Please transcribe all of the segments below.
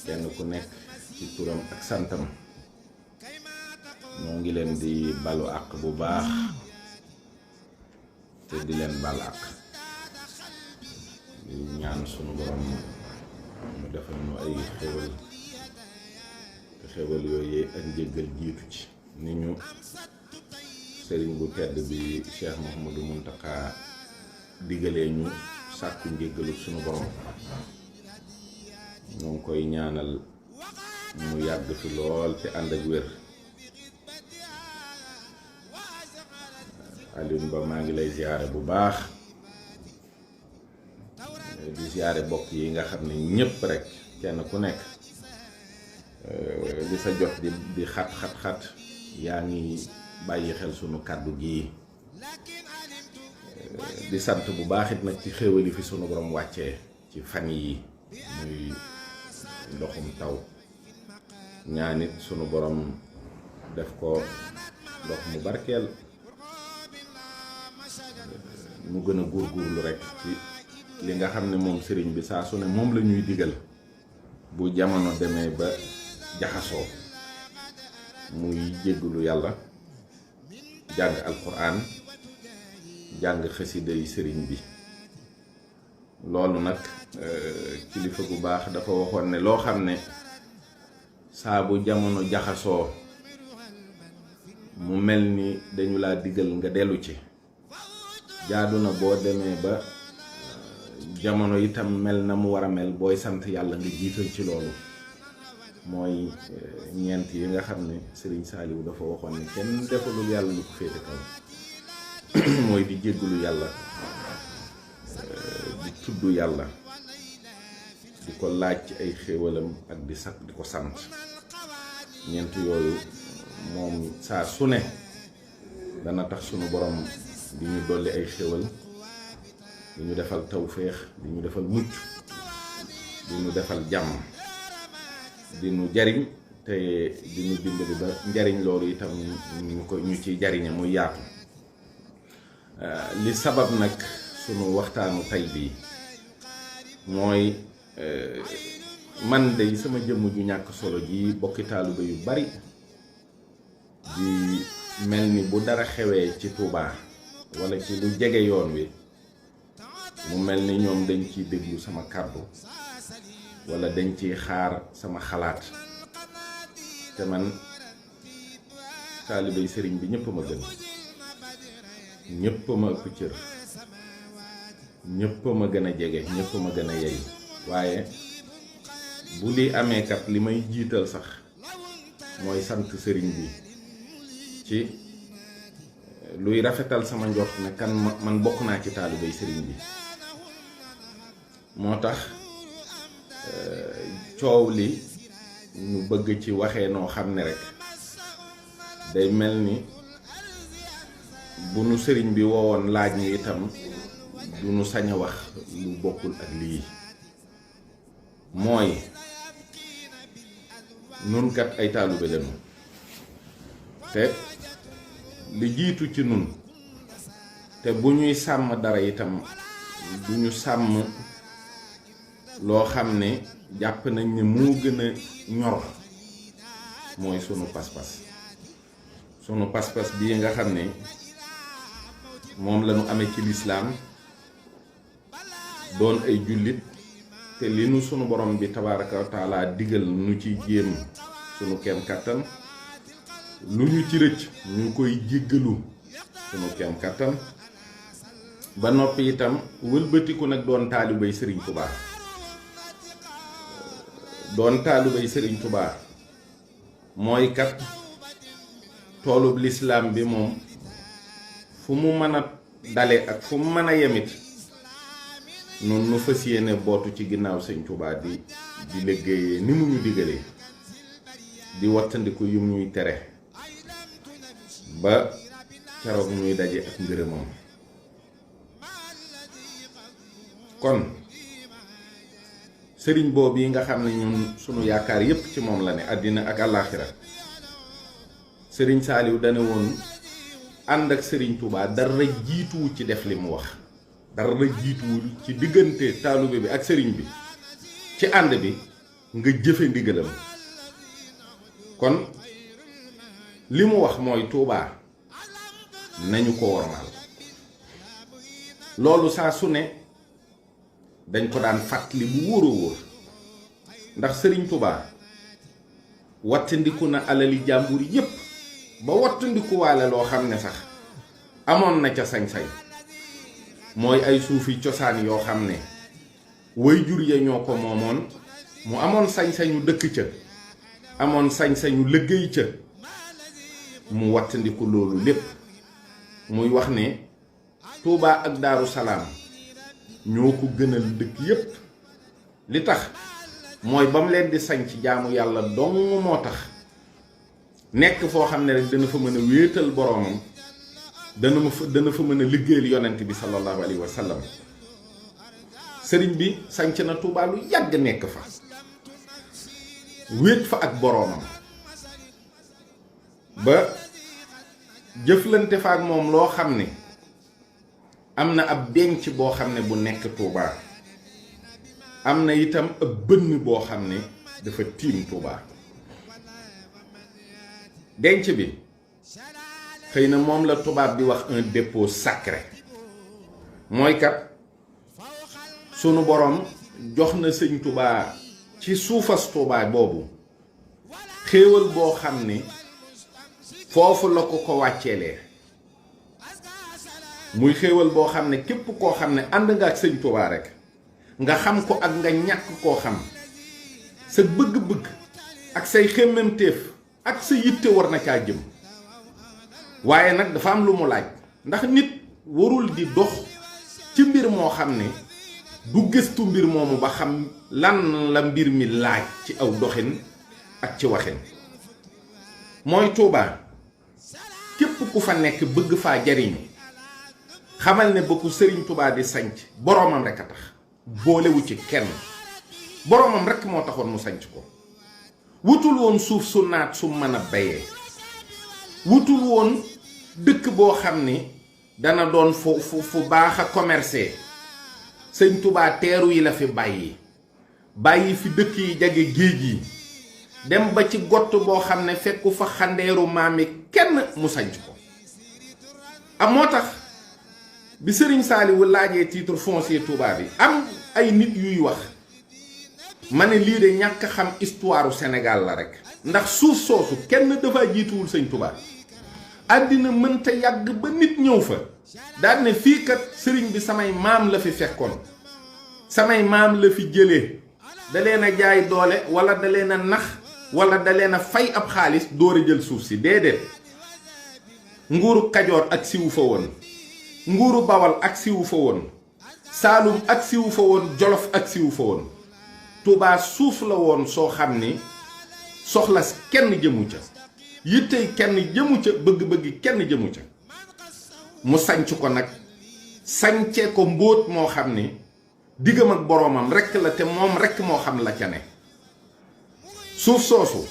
kenn ku nekk ci turam ak santam ñoo ngi leen di balu àq bu baax te di leen bal àq di ñaan sunu borom mu defal ñu ay xéwal te xéwal yooyu ak njéggal jiitu ci ni ñu sëriñ bu tedd bi Cheikh Mouhamadou Mountakha digalee ñu sàkku njéggalu sunu borom ñoo ngi koy ñaanal mu yàgg fi lool te ànd ak wér. Alioune Ba maa ngi lay ziyaare bu baax di ziyaare bokk yi nga xam ne ñépp rek kenn ku nekk li sa jot di xat yaa ngi bàyyi xel sunu kàddu gi di sant bu baax it nag ci xéewali fi sunu borom wàccee ci fan yi muy ndoxum taw ñaanit sunu borom def ko ndox mu barkeel mu gën a góorgóorlu rek ci li nga xam ne moom sëriñ bi saa su ne moom la ñuy digal bu jamono demee ba jaxasoo muy jéggalu yàlla jàng alquran jàng xasida yi sëriñ bi loolu nag kilifa gu baax dafa waxoon ne loo xam ne saa bu jamono jaxasoo mu mel ni dañu laa digal nga dellu ci jaadu na boo demee ba jamono itam mel na mu war a mel booy sant yàlla nga jiital ci loolu mooy ñeent yi nga xam ne Serigne Saliou dafa waxoon ne kenn defalul yàlla lu ko féete kaw mooy di jéggalu yàlla di tudd yàlla di ko laaj ci ay xéewalam ak di ko sant ñeent yooyu moom saa su ne dana tax sunu borom di ñu dolli ay xéwal di ñu defal tawféex di ñu defal mucc di ñu defal jàmm di ñu jariñ te di ñu dimbali ba njariñ loolu itam ñu ciy jariñe muy yaatu li sabab nag sunu waxtaanu tay bii mooy man de sama jëmm ju ñàkk solo ji bokki taalibe yu bari di mel ni bu dara xewee ci Touba wala ci lu jege yoon wi mu mel ni ñoom dañ ciy déglu sama kàddu wala dañ ciy xaar sama xalaat te man taalibey sëriñ bi ñëpp ma gën ñëpp ma ëpp cër ñëpp ma gën a jege ñëpp ma gën a yey waaye bu li amee kat li may jiital sax mooy sant sëriñ bi ci luy rafetal sama njort ne kan man bokk naa ci taalibey sëriñ bi moo tax coow li ñu bëgg ci waxee noo xam ne rek day mel ni bu nu sëriñ bi woowoon laaj ñu itam du nu sañ a wax lu bokkul ak lii mooy nun kat ay taalibe lañu te li jiitu ci nun te bu ñuy sàmm dara itam du ñu sàmm loo xam ne jàpp nañ ne moo gën a ñor mooy sunu pas-pas bii nga xam ne moom la ñu amee ci lislaam doon ay jullit te li nu sunu borom bi tabaaraka wa taala digal nu ci jéem sunu kem kàttan lu ñu ci rëcc ñu koy jéggalu sunu kem kàttan ba noppi itam wëlbatiku nag doon taalibey Sëriñ Tuubaa doon taalibey Sëriñ Tuubaa mooy kat toolub lislaam bi moom fu mu mën a dale ak fu mu mën a yemit noonu nu fas yéene bootu ci ginnaaw Sëriñ Tuubaa di liggéeyee ni mu ñu digalee di wattandiku yum ñuy tere ba keroog ñuy daje ak ngërëmam kon sëriñ boobu yi nga xam ne ñun sunu yaakaar yépp ci moom la ne àddina ak àllaaxira sëriñ Saaliw dane woon ànd ak sëriñ Touba dara jiituwu ci def li mu wax dara jiituwul ci diggante taalube bi ak sëriñ bi ci ànd bi nga jëfe ndigalam. kon li mu wax mooy Touba nañu ko wormaal. loolu saa su ne dañ ko daan fàttali bu wóor a wóor ndax sëriñ Touba wattandiku na alali jàmbur yépp ba wattandikuwaale loo xam ne sax amoon na ca sañ-sañ mooy ay suufi cosaan yoo xam ne way jur ya ñoo ko moomoon mu amoon sañ-sañu dëkk ca amoon sañ-sañu liggéey ca mu wattandiku loolu lépp muy wax ne Touba ak Daaru Salaam ñoo ko gënal dëkk yépp li tax mooy ba mu leen di sañ ci jaamu yàlla dong moo tax nekk foo xam ne rek dana fa mën a wéetal boroomam dana fa mën a liggéeyal yonent bi sallallahu alayhi wa sallam. sëriñ bi sañc na Touba lu yàgg nekk fa wéet fa ak boroomam ba jëflante fa ak moom loo xam ne am na ab denc boo xam ne bu nekk Touba am na itam ab bënn boo xam ne dafa tiim Touba. denc bi xëy na moom la tubaab bi wax un dépôt sacré mooy kat sunu boroom jox na sëñ Touba ci suufas Touba boobu xéewal boo xam ne foofu la ko wàcceelee muy xéewal boo xam ne képp koo xam ne ànd nga ak sëñ Touba rek nga xam ko ak nga ñàkk koo xam sa bëgg-bëgg ak say xemmemteef ak sa yitte war na caa jëm. waaye nag dafa am lu mu laaj ndax nit warul di dox ci mbir moo xam ne du gëstu mbir moomu ba xam lan la mbir mi laaj ci aw doxin ak ci waxin. mooy Touba képp ku fa nekk bëgg faa jariñu xamal ne ba ku sëriñ Touba di sanc boroomam rek a tax boolewu ci kenn boroomam rek moo taxoon mu sanc ko. wutul woon suuf su naat su mën a bayee wutul woon dëkk boo xam ni dana doon fu baax a commercer. sëñ Touba teeru yi la fi bàyyi fi dëkk yi jage géej yi dem ba ci gott boo xam ne fekku fa xandeeru maami kenn mu sanc ko. am moo tax bi sëriñ Saaliwu laajee titre foncier Touba bi am ay nit yuy wax ma ne lii de ñàkk xam histoire Sénégal la rek ndax suuf soosu kenn dafa jiituwul sëñ Touba. àddina mënta yàgg ba nit ñëw fa daal ne fii kat sëriñ bi samay maam la fi fekkoon samay maam la fi jëlee da leen a jaay doole wala da leen a nax wala da leen a fay ab xaalis door a jël suuf si déedéet. nguuru Kajoor ak siwu fa woon nguuru Bawal ak siwu fa woon Saalum ak siwu fa woon Jolof ak siwu fa woon. Touba suuf la woon soo xam ni soxla kenn jëmu ca yittey kenn jëmu ca bëgg-bëgg kenn jëmu ca mu sanc ko nag sancee ko mbóot moo xam ni diggam ak boroomam rekk la te moom rekk moo xam la ca ne. suuf soosu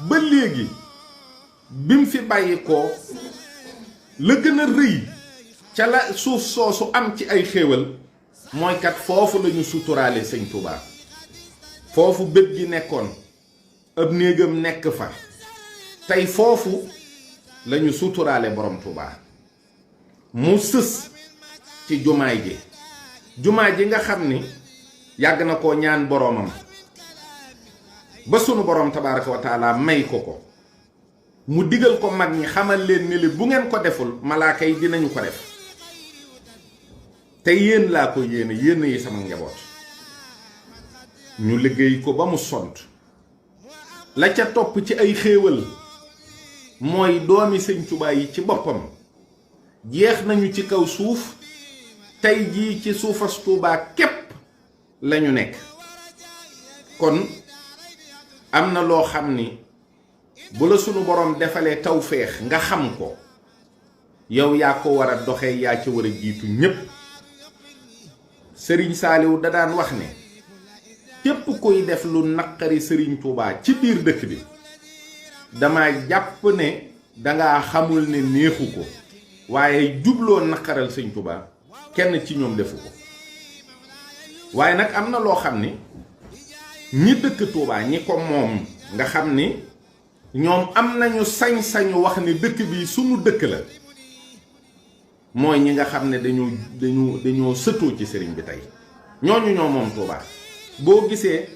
ba léegi bi mu fi bàyyi ko la gën a rëy ca la suuf soosu am ci ay xéewal mooy kat foofu lañu suturaale sëñ Touba. foofu bët gi nekkoon ab néegam nekk fa tey foofu lañu suturaale borom Touba. mu sës ci jumaay ji nga xam ni yàgg na koo ñaan boroomam ba sunu borom tabaaraka wa taala may ko mu digal ko mag ñi xamal leen ni li bu ngeen ko deful malaaka yi dinañu ko def te yéen laa ko yéene yéen yi sama njaboot. ñu liggéey ko ba mu sont la ca topp ci ay xéewal mooy doomi sëñ Touba yi ci boppam jeex nañu ci kaw suuf tey jii ci suufas Touba képp lañu nekk. kon am na loo xam ni bu la sunu borom defalee tawféex nga xam ko yow yaa ko war a doxee yaa ci war a jiitu ñépp. sëriñ Saaliw da daan wax ne képp kuy def lu naqari sëriñ Touba ci biir dëkk bi dama jàpp ne danga xamul ne neexu ko waaye jubloo naqaral sëriñ Touba kenn ci ñoom defu ko. waaye nag am na loo xam ni ñi dëkk Touba ñi ko moom nga xam ni ñoom am nañu sañ-sañu wax ni dëkk bi sunu dëkk la mooy ñi nga xam ne dañoo sëtoo ci sëriñ bi tey ñooñu ñoo moom Touba. boo gisee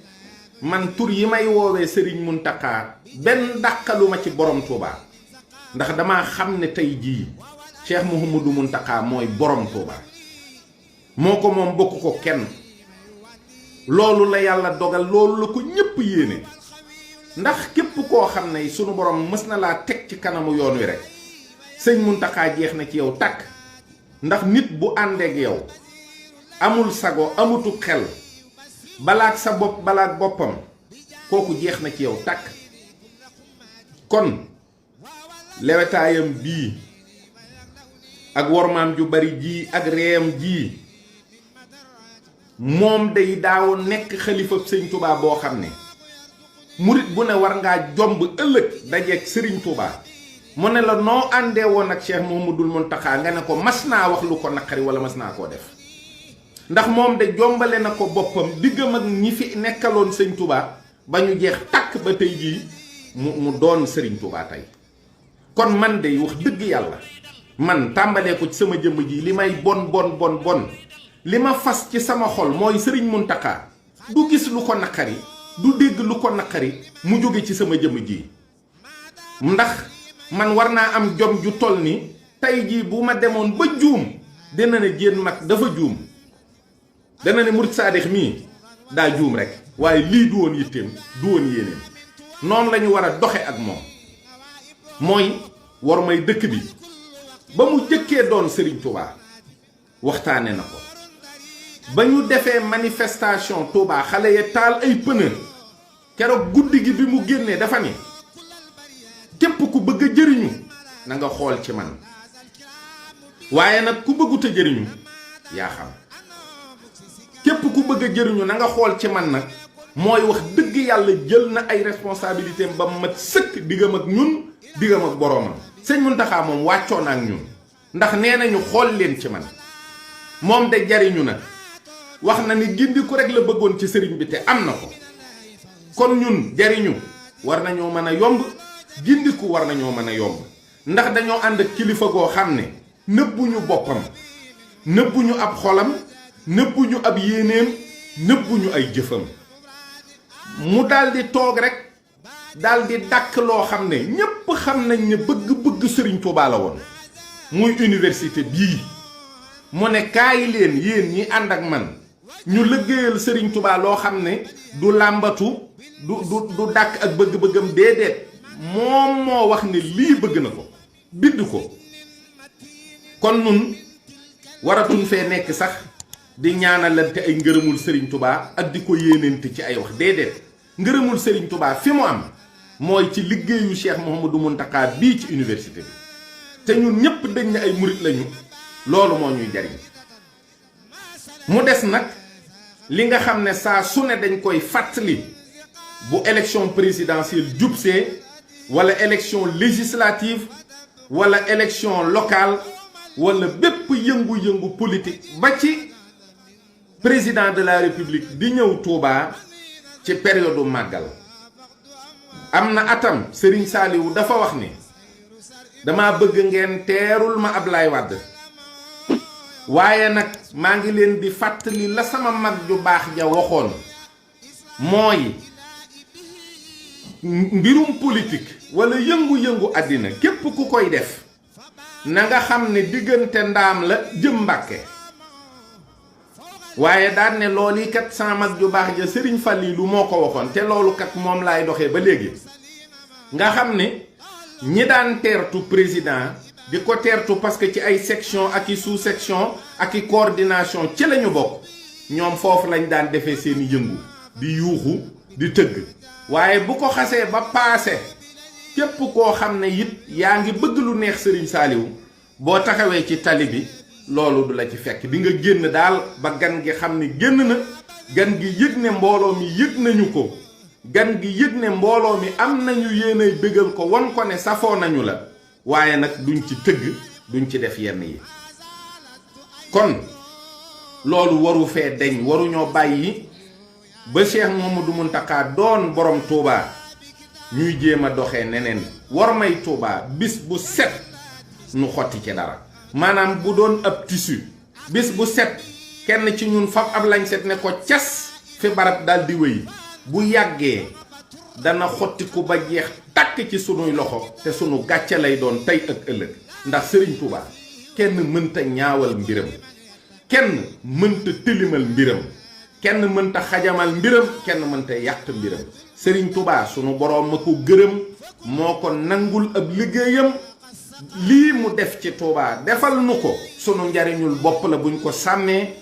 man tur yi may woowee sëriñ Muntaxa benn dàqaluma ci borom Touba ndax damaa xam ne tey jii Cheikh Mouhamadou Muntaxa mooy borom Touba moo ko moom bokk ko kenn. loolu la yàlla dogal loolu la ko ñépp yéene ndax képp koo xam ne sunu borom mës na laa teg ci kanamu yoon wi rek sëñ Muntaxa jeex na ci yow tàkk ndax nit bu àndeek yow amul sago amutu xel balaak sa bopp balaak boppam kooku jeex na ci yow tàkk. kon lewetaayam bii ak wormaam ju bari ji ak reeyam ji moom day daaw nekk xalifa sëñ Touba boo xam ne murit bu ne war ngaa jomb ëllëg dajeeg sëriñ Touba mu ne la noo àndee woon ak Cheikh Mouhamadoul Mountakha nga ne ko mas naa wax lu ko naqari wala mas naa koo def ndax moom de jombale na ko boppam diggam ak ñi fi nekkaloon sëñ Touba ba ñu jeex tàkk ba tey jii mu doon sëriñ Touba tey. kon man de wax dëgg yàlla man tàmbalee ko ci sama jëmm ji li may bon li ma fas ci sama xol mooy sëriñ Muntaxa du gis lu ko naqari du dégg lu ko naqari mu jóge ci sama jëmm ji ndax man war naa am jom ju toll ni tey jii bu ma demoon ba juum dina ne jéen mag dafa juum dana ne murit saadix mii daa juum rek waaye lii du woon yitteem du woon yéeneem noonu la ñu war a doxe ak moom mooy war may dëkk bi ba mu jëkkee doon sëriñ Touba waxtaane na ko ba ñu defee manifestation Touba xale ya taal ay pneu keroog guddi gi bi mu génnee dafa ni képp ku bëgg a jëriñu na nga xool ci man waaye nag ku bëggut a jëriñu yaa xam képp ku bëgg a jëriñu na nga xool ci man nag mooy wax dëgg yàlla jël na ay responsabilité ba mat sëkk diggam ak ñun diggam ak boroomam. sëñ Muntaxa moom wàccoo na ak ñun ndax nee nañu xool leen ci man moom de jariñu na wax na ni gindiku rek la bëggoon ci sëriñ bi te am na ko kon ñun jariñu war nañoo mën a yomb gindiku war nañoo mën a yomb ndax dañoo ànd ak kilifa goo xam ne nëbbuñu boppam nëbbuñu ab xolam nëbbuñu ab yéeneem nëbbuñu ay jëfam mu daldi toog rek daldi dàkk loo xam ne ñépp xam nañ ne bëgg-bëgg sëriñ Touba la woon muy université bii mu ne kaay leen yéen ñi ànd ak man ñu liggéeyal sëriñ Touba loo xam ne du làmbatu du dàkk ak bëgg-bëggam déedéet moom moo wax ne lii bëgg na ko bind ko kon nun waratuñ fee nekk sax di ñaanalante ay ngërëmul sëriñ Touba ak di ko yéenante ci ay wax déedéet ngërëmul sëriñ Touba fi mu am mooy ci liggéeyu Cheikh Mouhamadou Mountakha bii ci université bi te ñun ñépp dañ ne ay murit lañu loolu moo ñuy jariñ mu des nag li nga xam ne saa su ne dañ koy fàttali bu élection présidentielle jubsee wala élection législative wala élection locale wala bépp yëngu-yëngu politique ba ci président de la république di ñëw Touba ci période màggal am na atam Serigne Saliou dafa wax ni dama bëgg ngeen teerul ma Ablaye Wade waaye nag maa ngi leen di fàttali la sama mag ju baax ja waxoon mooy mbirum politique wala yëngu-yëngu àddina képp ku koy def na nga xam ne diggante ndaam la jëm Mbàkke waaye daan ne loolu yi kat sama mag ju baax ja Serigne Fallilou moo ko waxoon te loolu kat moom laay doxee ba léegi nga xam ne ñi daan teertu président di ko teertu parce que ci ay section ak i sous section ak i coordination ci lañu bokk ñoom foofu lañ daan defee seeni yëngu di yuuxu di tëgg waaye bu ko xasee ba paase képp koo xam ne it yaa ngi bëgg lu neex Serigne Saliou boo taxawee ci tali bi loolu du la ci fekk di nga génn daal ba gan gi xam ne génn na gan gi yëg ne mbooloo mi yëg nañu ko gan gi yëg ne mbooloo mi am nañu yéenay bëggal ko won ko ne safoo nañu la waaye nag duñ ci tëgg duñ ci def yenn yi kon loolu waru fee deñ waruñoo bàyyi ba Cheikh Mamadou Mountakha doon borom Touba ñuy jéem a doxee neneen war may Touba bis bu set nu xotti ci dara maanaam bu doon ab tissu bis bu set kenn ci ñun fab ab lañ set ne ko cas fi barab daal di wéy bu yàggee dana xottiku ba jeex tàkk ci sunuy loxo te sunu gàcce lay doon tey ak ëllëg ndax Serigne Touba kenn mënta ñaawal mbiram kenn mënta tilimal mbiram kenn mënta xajamal mbiram kenn mënta yàq mbiram Serigne Touba sunu boroom ma ko gërëm moo ko nangul ab liggéeyam lii mu def ci Touba defal nu ko sunu njariñul bopp la buñ ko sàmmee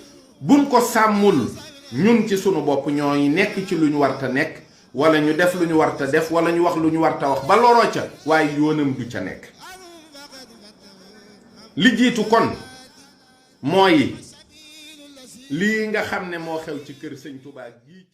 buñ ko sàmmul ñun ci sunu bopp ñooy nekk ci lu ñu warta nekk wala ñu def lu ñu warta def wala ñu wax lu ñu warta wax ba loroo ca waaye yoonam du ca nekk li jiitu kon mooy lii nga xam ne moo xew ci kër Sëñ Touba gii